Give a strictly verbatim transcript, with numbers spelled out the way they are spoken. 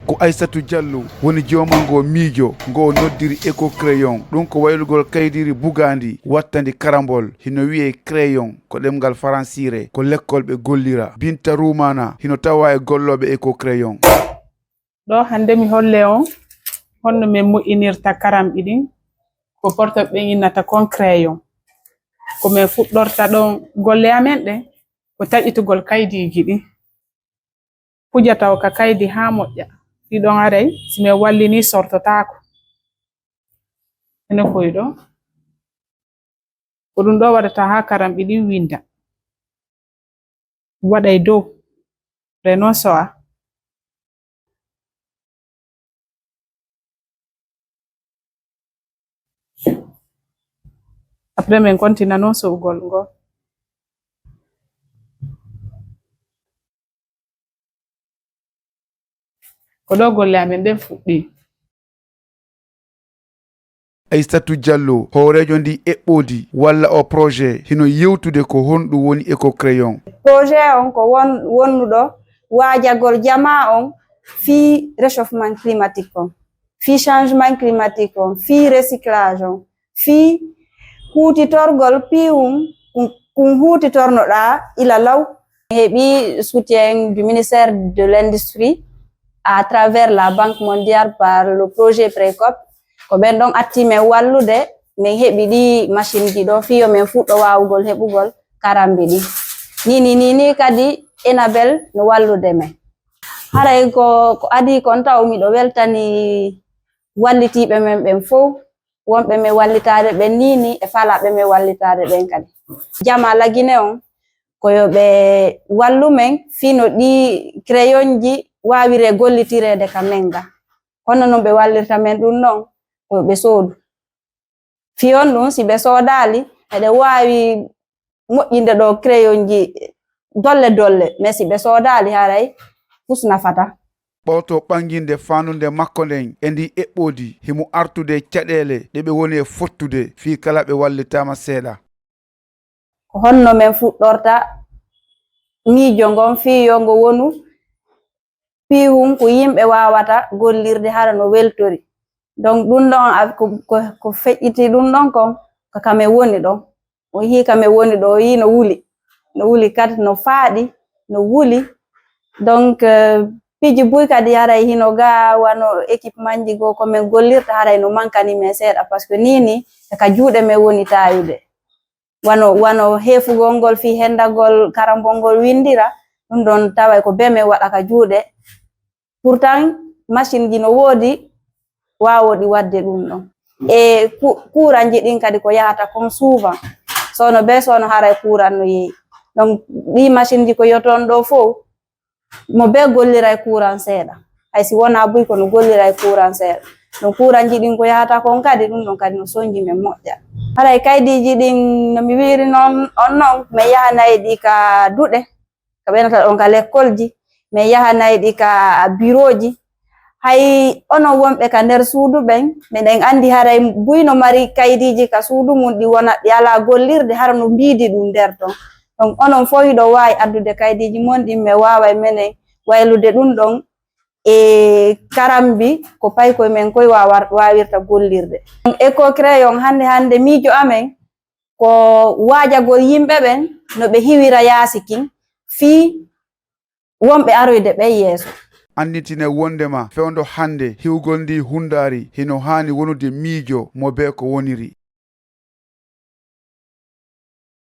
Ko Aysatu Jallo woni jooma ngoo miijo ngo o noddiri Eco Crayon. Ɗum ko waylugol kaydiiri bugaandi wattandi karambol. Hino wiyee crayon ko ɗemngal faransiire, ko lekkol ɓe gollira. Binta Ruumaana hino tawaa e gollooɓe Eco Crayon. Ɗoo hannde mi hollee on honno men moƴƴinirta karamɗi ɗin. Ko porto ɓe innata kon crayon. Ko men fuɗɗorta ɗon golle amen ɗen, ko taƴitugol kaydiiji ɗin. Huja taw ka kaydi haa moƴƴa. Ɗi ɗon aray, si men wallinii sortotaako. Ene foy ɗoo. Ko ɗum ɗoo waɗata haa karamɗi ɗin winnda. Waɗa e dow. Après non so'a. Après men kontina non so'ugol ngol. Ko ɗoo golle amen ɗen fuɗɗii. Aysatu Jallo, hooreejo ndii eɓɓoodi walla oo projet, hino yewtude ko honɗum woni Eco Crayon. Projet on ko won-, wonnuɗo waajagol jamaa on fii réchauffement climatique on, fii changement climatique on, fii recyclage on, fii huutitorgol piihun kun, kun huutitornoɗaa ila law. Mi heɓi soutien du ministère de l'Industrie à travers la Banque mondiale par le projet PRECOP. Ko ɓen ɗon atti men wallude, men heɓi ɗi machine ji ɗo fii yo men fuɗɗo waawugol heɓugol karambi ɗi. Nii, nii, nii, nii kadi Enabel no wallude men. Haray ko, ko adii kon taw miɗo weltani wallitiiɓe men ɓen fow, wonɓe men wallitaade ɓen nii nii e faalaaɓe men wallitaade ɓen kadi. Jamaa Lagine on, ko yo ɓe wallu men fii no ɗii crayon ji waawiree gollitireede ka men ga. Hono no ɓe wallirta men ɗum non, ko yo ɓe soodu. Fii on ɗum, si ɓe soodaali, eɗen waawi moƴƴinde ɗo crayon ji dolle dolle, mais si ɓe soodaali, haray fus nafataa. Ɓawto ɓannginde faandunde makko nden e ndii eɓɓoodi, himo artude e caɗeele ɗe ɓe woni e fottude fii kala ɓe wallitaama seeɗa. Ko honno men fuɗɗorta miijo ngon fii yo ngo wonu piihun ko yimɓe waawata gollirde hara no weltori. Donc, ɗum ɗon a-, ko, ko, ko feƴƴiti ɗum ɗon kon, ko ka men woni ɗon. O yii ka men woni ɗo, o yii no wuli. No wuli kadi, no faaɗi, no wuli. Donc, euh, piiji buy kadi haray hino ga wano équipement ji goo ko men gollirta haray no mankani men seeɗa, parce que nii nii ko ka juuɗe men woni taayude. Wano, wano heefugol ngol fii hendagol karambol ngol winndira, ɗum ɗon taway ko bee men waɗa ka juuɗe. Pourtant, machine ji no woodi, waawooɗi waɗde ɗum ɗon. E ku-, kuuranji ɗin kadi ko yahata kon souvent. Soono bee soono haray kuuran no yehi. Donc, ɗii machine ji ko yoton ɗo fow, mo bee golliray kuuran seeɗa. Hay si wonaa buy, kono golliray kuuran seeɗa. Donc, kuuranji ɗin ko yahata kon kadi, ɗum ɗon kadi no sonji men moƴƴa. Haray kaydiiji ɗin, no mi wiiri non, on non, men yahanay ɗi ka duɗe, ka ɓe nata ɗon ka lekkolji, men yahanay ɗi ka birooji. Hay onon wonɓe ka nder suudu ɓen, meɗen anndi haray buy no mari kaydiiji ka suudu mum, ɗi wona, ɗi alaa gollirde, hara no mbiidi ɗum nder ton. Donc, onon fof hiɗo waawi addude kaydiiji mon ɗin, men waaway menen waylude ɗum ɗon e karambi ko paykoye men koye waawar-, waawirta gollirde. Eco Crayon hannde hannde miijo amen ko waajagol yimɓe ɓen no ɓe hiwira yaasi kin fii wonɓe aroyde ɓen yeeso. Annditine wonndema fewndo hannde hiwgol ndii hunndaari hino haani wonude miijo mo bee ko woniri.